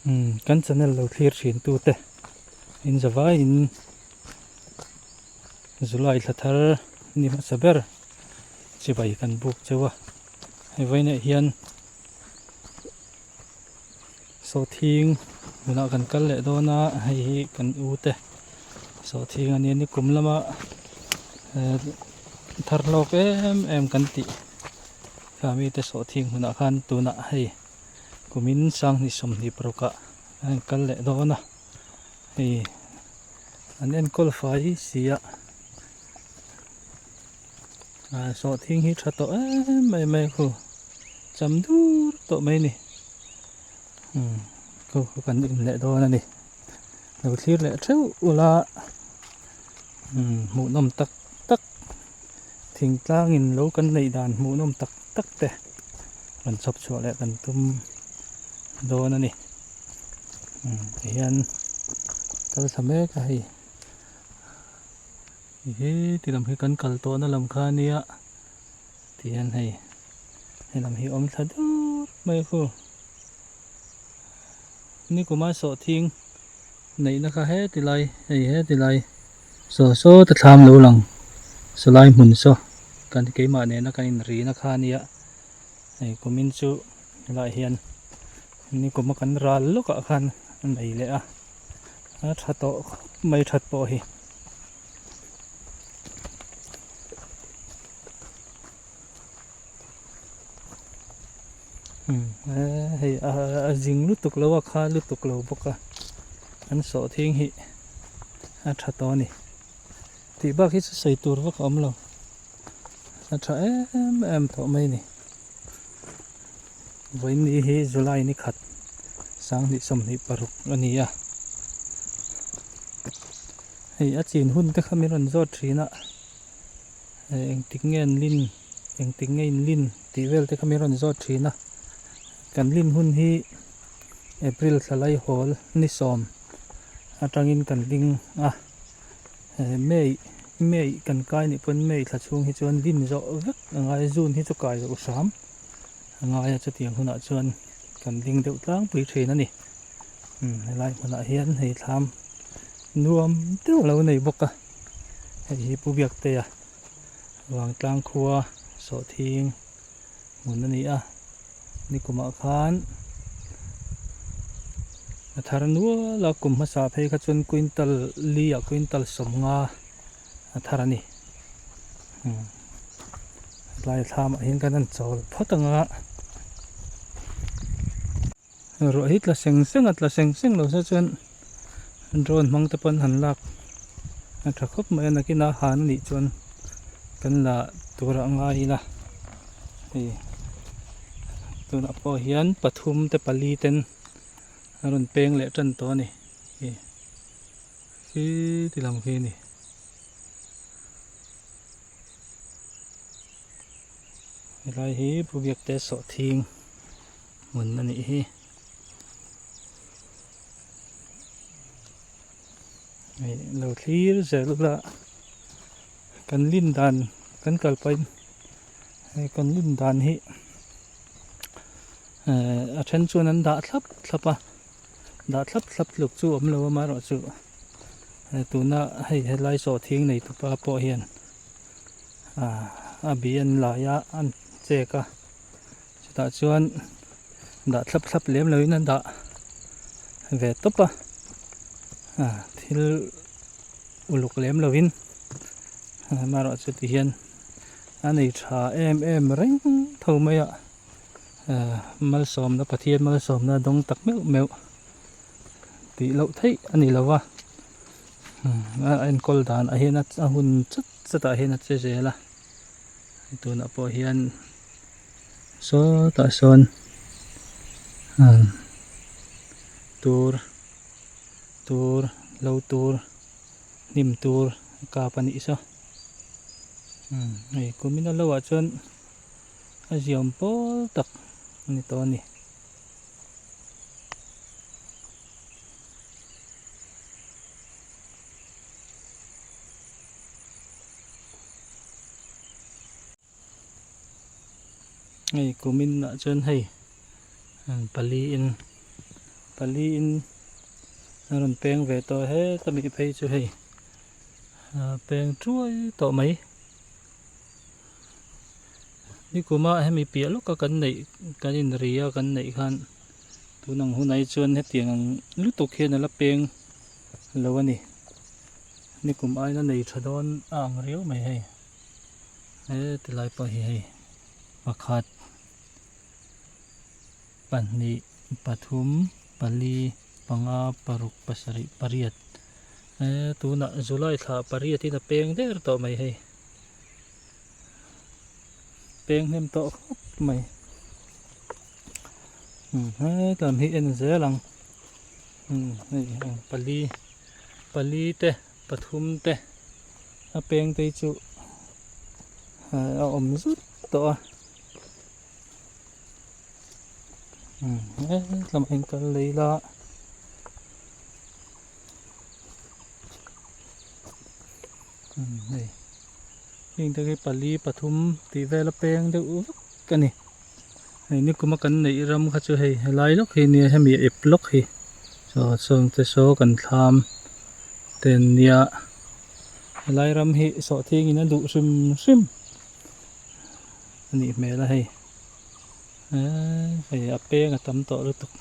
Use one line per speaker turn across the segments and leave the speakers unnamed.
Umm kan channel lo thlir thin tu te in zavai in July thla thar ni hmasa ber chibai kan buk cheu a hei vawiinah hian sawhthing hmunah kan kal leh dawn a hei hi kan u te sawhthing a nia nikum lama eh thar hlawk em em kan tih kha mite sawhthing hmunah khan tunah hei. Kumin sanghnih 26 ah an kal leh dawn a, hei an enkawl fai si a, ah sawhthing hi tha tawh em mai mai khu cham dur tawh mai ni umm khu khu kan in leh dawn a ni lo thlir leh theuh ula umm hmuhnawm tak tak thingtlang in lo kan neih dan hmuhnawm tak tak te rawn chhawp chhuah leh kan tum dawn a ni umm tihian kal thla mek a hei he ti lam hi kan kal tawhna lam kha a nia tihian hei he lam hi awm thla dur mai a khu nikuma sawhthing neihna kha heti lai hei heti lai saw saw te thlam lo lang saw lai hmun saw kan keimah nena kan inrina kha a nia hei kumin chu helaiah hian nikuma kan ral lawkah khan a nei leh a a tha tawh khawp mai that pawh hi. Hei a zing lutuk lo a kha lutuk lo bawk a an sawhthing hi a tha tawh a ni tih bak hi chu sawi tur vak a awm lo a tha em em tawh mai a ni vawiin hi July ni khat 2026 a ni a hei a chin hun te kha min rawn zawt thin a engtik nge an lin engtik nge in lin tih vel te kha min rawn zawt thin a kan lin hun hi April thla laihawl ni sawm atangin kan ling a May May kan kai nih pawn May thla chhung hi chuan lin zawh vek a ngai a June hi chu kai loh hram a ngai a chutiang hunah chuan kan ling deuh tlangpui thin a ni helai hmunah hian hei thlam nuam deuh a lo nei bawk a hei hi Pu Biaktea Vangtlang khua sawhthing hmun a ni a nikumah khan a thar nual a kum hmasa phei kha chuan quintal li ah quintal 50 a thar a ni tlai thlamah hian kan han chawl phawt ang a. Ruah hi tla seng seng a tla seng seng lo se chuan drone hmang te pawn han lak a tha khawp mai a nakin a han anih chuan kan la tur a ngai ila hei tunah pawh hian pathum te pali ten a rawn peng leh tan tawh a ni hei khi ti lam khi a ni. Helai hi Pu Biakte sawhthing hmun a nih hi. Hei lo thlir zel ula kan lin dan kan kal pahin hei kan lin dan hi ehh a then chuan an dah thlap thlap a dah thlap thlap tluk chu a awm lo amaherawhchu tuna hei helai sawhthing nei tupa pawh hian a bi an lai a an chek a chutah chuan dah thlap thlap lem lo in a dah ve tawp a thil uluk lem lo in amaherawh chu ti hian a nei tha em em reng tho mai a malsawmna Pathian malsawmna dawng tak meuh meuh tih loh theih a ni lo va. A enkawl dan ah hian a hun chat chat ah hian a che zel a tunah pawh hian sawtah sawn tur tur lo tur hnim tur a kap a nih saw hei kumin a lo ah chuan a ziam pawl tak a ni tawh a ni. Hei kumin ah chuan hei pali in Pali in a rawn peng ve tawh a heta mi phei chu hei peng tuai tawh mai. Nikuma hemi piah lawka kan neih kan inri a kan neih khan tun ang hunah hi chuan hetiang ang lutuk hian a la peng lo a ni. Nikum aina nei tha dawn a ang riau mai hei. He tilai pawh hi hei pakhat pahnih pathum pali panga paruk pasarih pariat he tunah July thla pariat in a peng der tawh mai hei peng hnem tawh khawp mai hetlai hi en zel ang hei ang pali pali te pathum te a peng te hi chu a awm zut tawh a. Hetlam a inkal lei la hei heng te hi pali pathum tih vel a peng deuh vek a ni hei nikuma kan neih ram kha chu hei helai lawk hi nia hemi ep lawk hi chaw chuan te saw kan thlam te an nia helai ram hi sawhthing in a duh hrim hrim. A nih hmel a hei eee hei a peng a tam tawh lutuk.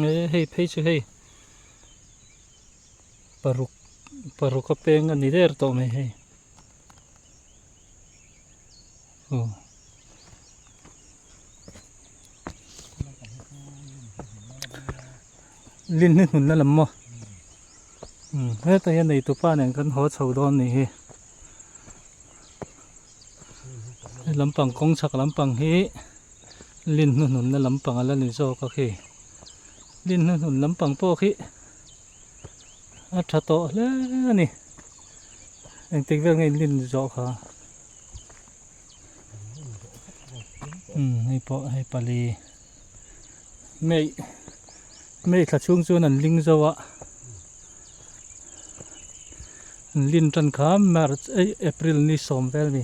Eee hei phei chu hei paruk paruk a peng a ni der tawh mai hei. Aw. Lin hi hnun na lam maw? Umm hetah hian neitupa nen kan haw chho dawn ni hi. He lampang kawng chhak lampang hi lin hnuhnun na lampang a la ni zawk a khi. Lin hnuhnun lampang pawh khi a tha tawh hle a ni. Engtik vel nge in lin zawh kha? Umm hei pawh hei pali mei mei thla chhung chuan an ling zo a an lin tan kha march ei april ni sawm vel a ni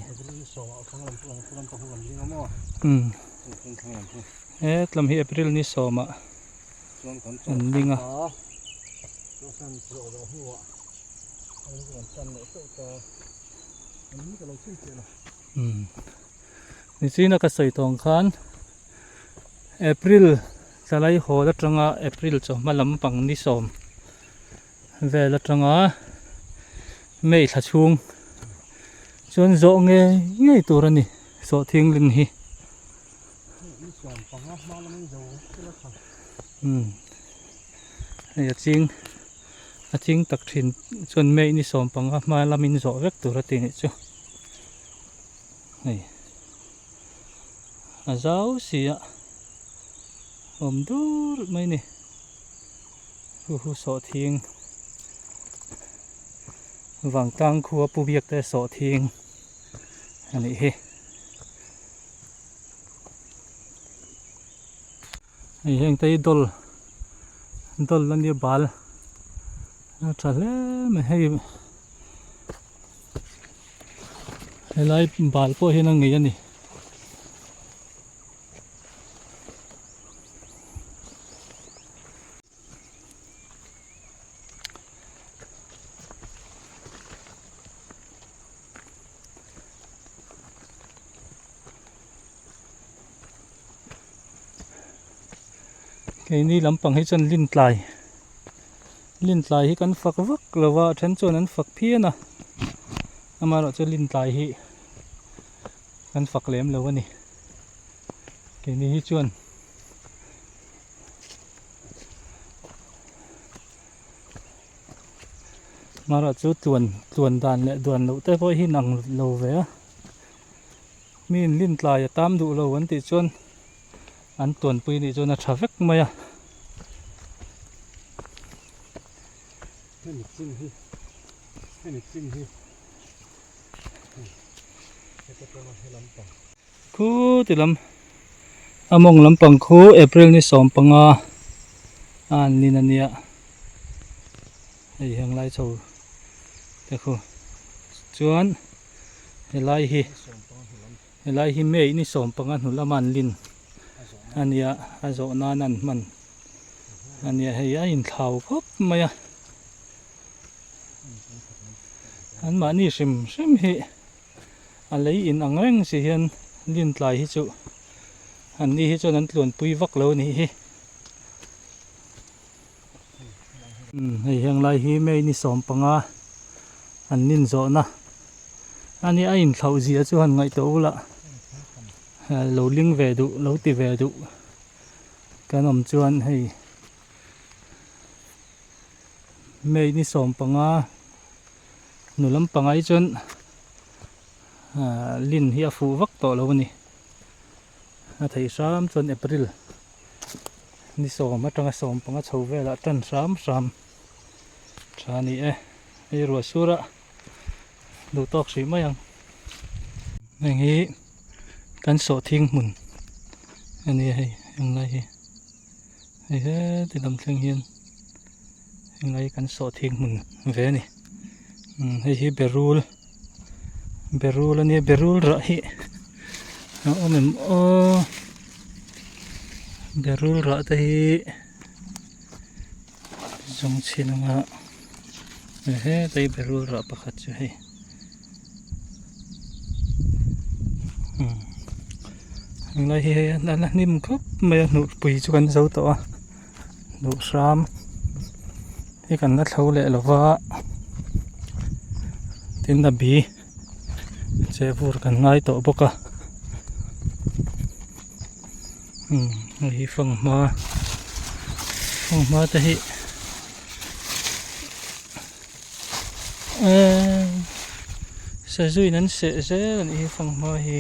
umm hetlam hi april ni sawmah an ling a. Umm nichina ka sawi tawng khan April tlalai hawl atanga April chawhma lampang ni sawm vel atanga May thla chhung chuan zawh ngei ngei tur a ni sawhthing lin hi. Umm hei a ching a ching tak thin chuan May ni sawm panga hma lamin zawh vek tur a ti nih chu hei a zau si a awm dur mai ni hu hu sawhthing vangtlang khua pu biak te sawhthing a nih hi. Hei heng te hi dawl dawl a nia bal a tha hle mai hei helai bal pawh hian a ngei a ni. Keini lampang hi chuan Lintlai Lintlai hi kan fak vak lo va a then chuan an fak phian a amaherawh chu Lintlai hi kan fak lem lo a ni keini hi chuan. Amaherawh chu tluan tluan dan leh duan loh te pawh hi inang lo ve a. Mi in lin tlai a tam duh lo an tih chuan an tuanpui nih chuan a tha vek mai a.
Hemi chin hi hemi chin hi heta tanga he lampang.
Khu ti lam a mawng lampang khu April ni 15 a an lin a nia. Hei heng lai chho te khu chuan helai hi helai hi May ni 15 hnu lama an lin a nia a zawh nan an hman a nia hei a inthlau khawp mai a an mahni hrim hrim hi a lei in ang reng si hian lin tlai hi chu an ni hi chuan an tluanpui vak lo a nih hi. Hei heng lai hi May ni 15 an nin zawhna a nia a inthlauh zia chu han ngaihtuah ula lo ling ve duh lo ti ve duh kan awm chuan hei May ni 15 nu lampang ah hi chuan lin hi a fuh vak tawh lo a ni a theih hram chuan April. Ni 10 atanga 15 chho velah tan hram hram tha a ni e hei ruah sur a duh tawk hrih mai ang heng hi kan sawhthing hmun a ni a hei henglai hi hei heti lam thleng hian henglai hi kan sawhthing hmun ve a ni hei hi berul berul a nia berul rah hi a awm em aw berul rah te hi zawng chhin anga hetlai berul rah pakhat chu hei henglai hi hei a la hnim khawp mai a hnuhpui chu kan zo tawh a duh hram hi kan la thlo leh lo va tin a bi che vur kan ngai tawh bawk a umm hei hi fanghma fanghma te hi eee sazu in an seh zel a nih hi fanghma hi.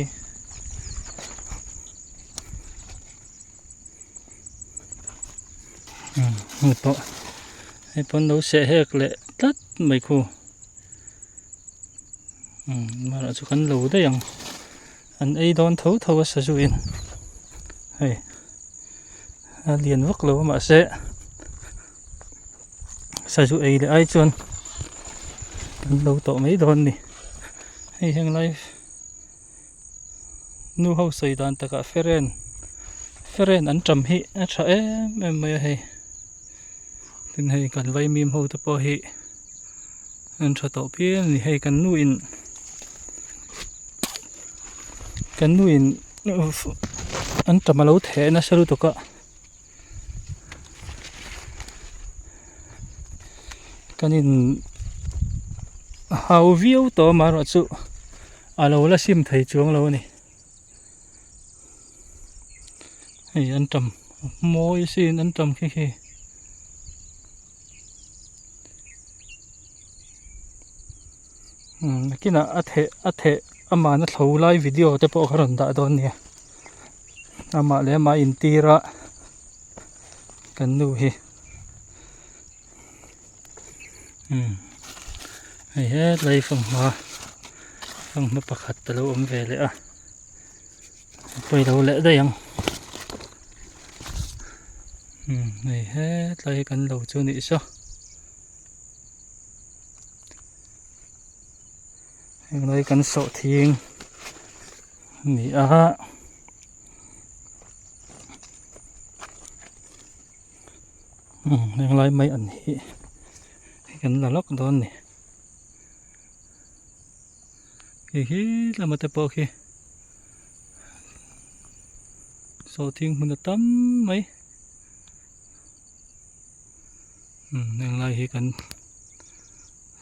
Hei pawh hei pawn lo seh hek leh tlat mai khu amaherawh chu kan lo daih ang an ei dawn tho tho a sazu in hei a lian vak lo a mahse sazu ei leh ai chuan kan lo tawh mai dawn a ni hei heng lai. Nu ho sawi dan takah feren feren an tam hi a tha em em mai a hei tin hei kan vaimim ho te pawh hi an tha tawh phian a ni hei kan nu in kan nu in an tam alo theh nasa lutuk a kan in hau viau tawh a amaherawhchu a lo la sim thei chuang lo a ni hei an tam mawi sin an tam khi khi umm nakinah a theh a theh amahna thlo lai video te pawh ka rawn dah dawn nia. Amah leh amah intir a kan nu hi umm hei hetlai fanghma fanghma pakhat a lo awm ve leh a pawi lo leh daih ang umm hei hetlai hi kan lo chu a nih saw henglai kan sawhthing. Ni a umm henglai mai an hi kan la lawk dawn ni hei hi lama te pawh khi sawhthing hmun a tam mai umm henglai hi kan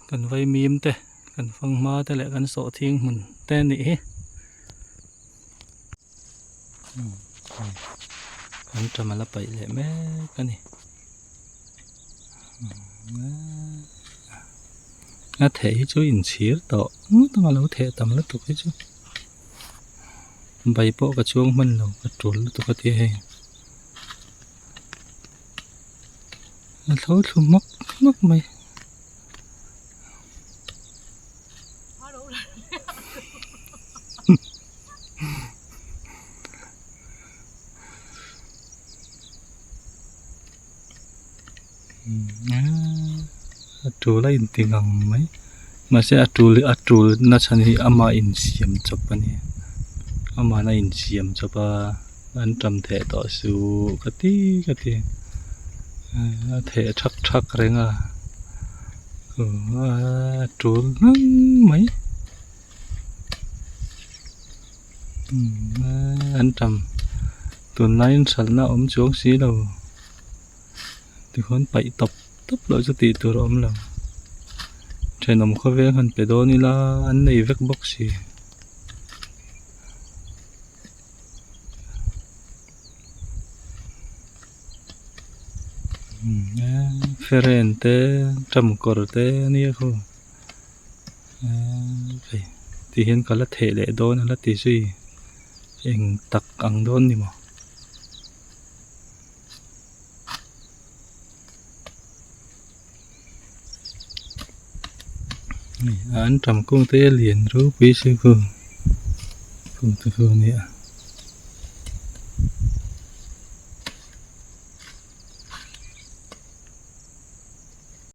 kan vaimim te kan fanghma te leh kan sawhthing hmun te a nih hi kan ṭam a la paih leh mek a ni a theh hi chu inchhir tawh ngawt ang a lo theh tam lutuk hi chu bai pawh ka chuang hman lo ka tul lutuk a tia hei. A tho thlu hmak hmak mai. A Tul a inti ngang mai mahse a tul a tul na chhan hi ama insiam chawp a ni amahna insiam chawp a an tam theh tawh suh ka ti ka ti a theh thak thak reng a a tul ngang mai an tam tunlaiin hralhna a awm chuang si lo. Tikhuan paih tawp tawp loh chu tih tur a awm lo. Thenawm khawvel han pe dawn ila an nei vek bawk si. Feren te ṭamkawr te a nia khaw hei ti hian ka la theh leh dawn a la ti zui eng tak ang dawn ni maw. An tam kung te a lian ropui si khu kung te khu a nia.